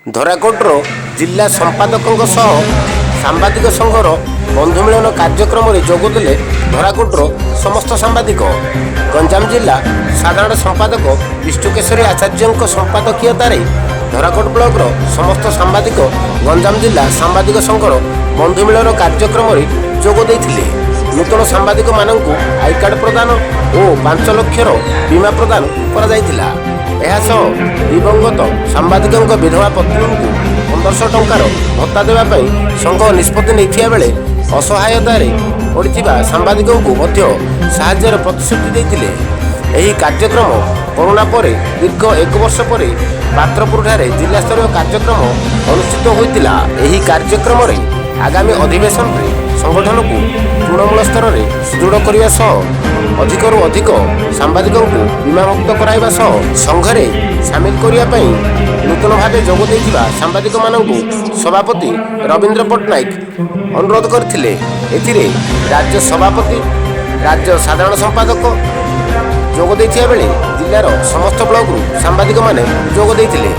ଧରାକୋଟର ଜିଲ୍ଲା ସମ୍ପାଦକଙ୍କ ସହ ସାମ୍ବାଦିକ ସଂଘର ବନ୍ଧୁ ମିଳନ କାର୍ଯ୍ୟକ୍ରମରେ ଯୋଗଦେଲେ ଧରାକୋଟର ସମସ୍ତ ସାମ୍ବାଦିକ। ଗଞ୍ଜାମ ଜିଲ୍ଲା ସାଧାରଣ ସମ୍ପାଦକ ବିଷ୍ଣୁକେଶରୀ ଆଚାର୍ଯ୍ୟଙ୍କ ସମ୍ପାଦକୀୟତାରେ ଧରାକୋଟ ବ୍ଲକର ସମସ୍ତ ସାମ୍ବାଦିକ ଗଞ୍ଜାମ ଜିଲ୍ଲା ସାମ୍ବାଦିକ ସଂଘର ବନ୍ଧୁ ମିଳନ କାର୍ଯ୍ୟକ୍ରମରେ ଯୋଗ ଦେଇଥିଲେ। ନୂତନ ସାମ୍ବାଦିକମାନଙ୍କୁ I card ପ୍ରଦାନ ଓ 5 ଲକ୍ଷର ବୀମା ପ୍ରଦାନ କରାଯାଇଥିଲା। ଏହା ସହ ଦିବଙ୍ଗତ ସାମ୍ବାଦିକଙ୍କ ବିଧବା ପତ୍ନୀଙ୍କୁ 1500 ଟଙ୍କାର ଭତ୍ତା ଦେବା ପାଇଁ ସଂଘ ନିଷ୍ପତ୍ତି ନେଇଥିବା ବେଳେ ଅସହାୟତାରେ ପଡ଼ିଥିବା ସାମ୍ବାଦିକଙ୍କୁ ମଧ୍ୟ ସାହାଯ୍ୟର ପ୍ରତିଶ୍ରୁତି ଦେଇଥିଲେ। ଏହି କାର୍ଯ୍ୟକ୍ରମ କରୋନା ପରେ ଦୀର୍ଘ ଏକ ବର୍ଷ ପରେ ପାତ୍ରପୁରଠାରେ ଜିଲ୍ଲାସ୍ତରୀୟ କାର୍ଯ୍ୟକ୍ରମ ଅନୁଷ୍ଠିତ ହୋଇଥିଲା। ଏହି କାର୍ଯ୍ୟକ୍ରମରେ ଆଗାମୀ ଅଧିବେଶନରେ ସଂଗଠନକୁ ତୃଣମୂଳ ସ୍ତରରେ ସୁଦୃଢ଼ କରିବା ସହ ଅଧିକରୁ ଅଧିକ ସାମ୍ବାଦିକଙ୍କୁ ବୀମାମୁକ୍ତ କରାଇବା ସହ ସଂଘରେ ସାମିଲ କରିବା ପାଇଁ ନୂତନ ଭାବେ ଯୋଗ ଦେଇଥିବା ସାମ୍ବାଦିକମାନଙ୍କୁ ସଭାପତି ରବୀନ୍ଦ୍ର ପଟ୍ଟନାୟକ ଅନୁରୋଧ କରିଥିଲେ। ଏଥିରେ ରାଜ୍ୟ ସଭାପତି, ରାଜ୍ୟ ସାଧାରଣ ସମ୍ପାଦକ ଯୋଗ ଦେଇଥିବା ବେଳେ ଜିଲ୍ଲାର ସମସ୍ତ ବ୍ଲକରୁ ସାମ୍ବାଦିକମାନେ ଯୋଗ ଦେଇଥିଲେ।